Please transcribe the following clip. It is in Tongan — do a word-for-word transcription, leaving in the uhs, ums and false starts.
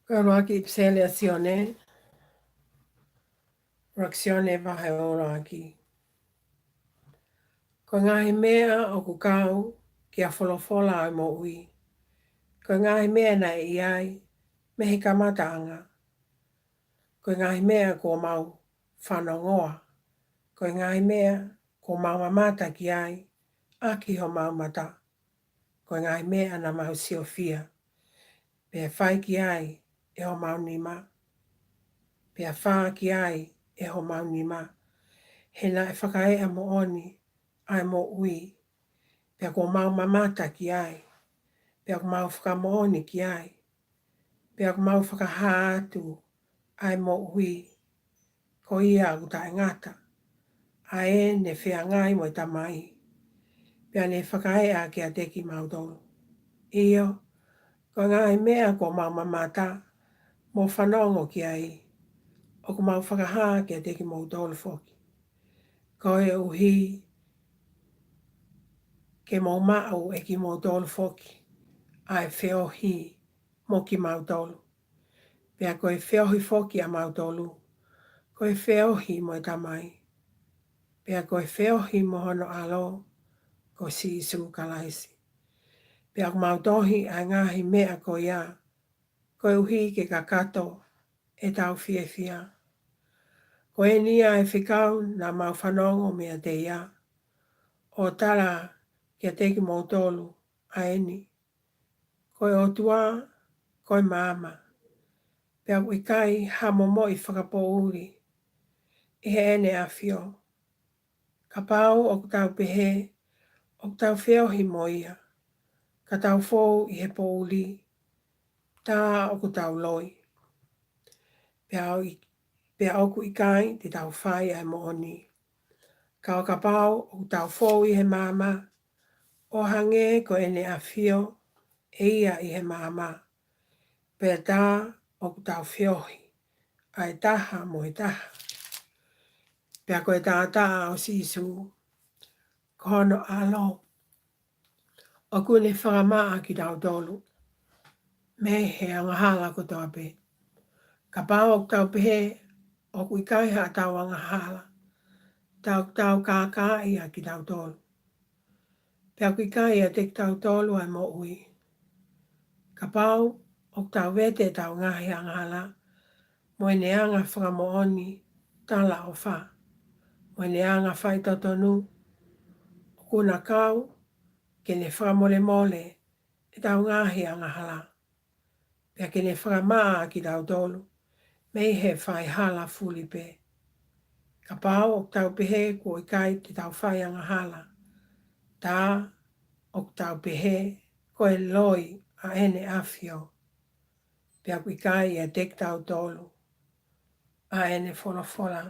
Ko e ʻuluaki ʻipiseli ʻa Sione, ʻuluaki Sione vahe ʻuluaki. Ko e ngaahi meʻa ʻoku kau ki he folofola ʻo e moʻui. Ko e ngaahi meʻa naʻe ʻi ai mei he kamataʻanga. Ko e ngaahi meʻa kuo mau fanongoa. Ko e ngaahi meʻa kuo mau mamata ki ai ʻaki homau mata. Ko e ngaahi meʻa naʻa mau siofia, pea fai ki ai ʻe homau nima, pea fā ki ai ʻe homau nima, he naʻe fakaeʻa moʻoni ʻa e moʻui, pea kuo mau mamata ki ai, pea kuo mau fakamoʻoni ki ai, pea kuo mau fakahā atu ʻa e moʻui, ko ia ʻoku taʻengata, ʻa ē naʻe feangai mo e Tamai, pea ne fakaeʻa kiate kimautolu. ʻIo, ko e ngaahi meʻa kuo mau mamata mo fanongo ki ai, ʻoku mau fakahā kiate kimoutolu foki, koeʻuhi ke mou maʻu ʻe kimoutolu foki ʻa e feohi mo kimautolu. Pea ko e feohi foki ʻamautolu, ko e feohi mo e Tamai, pea ko e feohi mo hono ʻAlo, ko Sīsū Kalaisi. Pea ʻoku mau tohi ʻa e ngaahi meʻa ko ia, koeʻuhi ke kakato ʻetau fiefia. Ko eni ʻa e fekau naʻa mau fanongo meiate ia, ʻo tala kiate kimoutolu ʻa eni, ko e ʻOtua ko e maama, pea ʻoku ʻikai ha momoʻi fakapoʻuli ʻi heʻene ʻafio. Kapau ʻoku tau pehē ʻoku tau feohi mo ia, ka tau fou ʻi he poʻuli, tā ʻoku tau loi, pea ʻo i-, pea ʻoku ʻikai te tau fai ʻa e moʻoni. Ka ʻo kapau ʻoku tau fou ʻi he maama, ʻo hangē ko ʻene ʻafio ʻe ia ʻi he maama, pea tā ʻoku tau feohi ʻa e taha mo e taha, pea ko e taʻataʻa ʻo Sīsū, ko hono ʻAlo, ʻoku ne fakamaʻa kitautolu mei he angahala kotoa pē. Kapau ʻoku tau pehē ʻoku ʻikai haʻatau angahala, tau, tau kākaaʻi ʻa kitautolu, pea ʻoku ʻikai ʻiate kitautolu ʻa e moʻui. Kapau ʻoku tau vete ʻetau ngaahi angahala mo ʻene anga fakamoʻoni talaʻofa, mo ʻene anga faitotonu, ʻoku na kau ke ne fakamolemole ʻetau ngaahi angahala, pea ke ne fakamaʻa kitautolu mei he faihala fuli pē. Kapau ʻoku tau pehē kuo ʻikai te tau fai angahala, tā ʻoku tau pehē ko e loi ʻa ʻene ʻafio, pea ʻoku ʻikai ʻiate kitautolu ʻa ʻene folofola.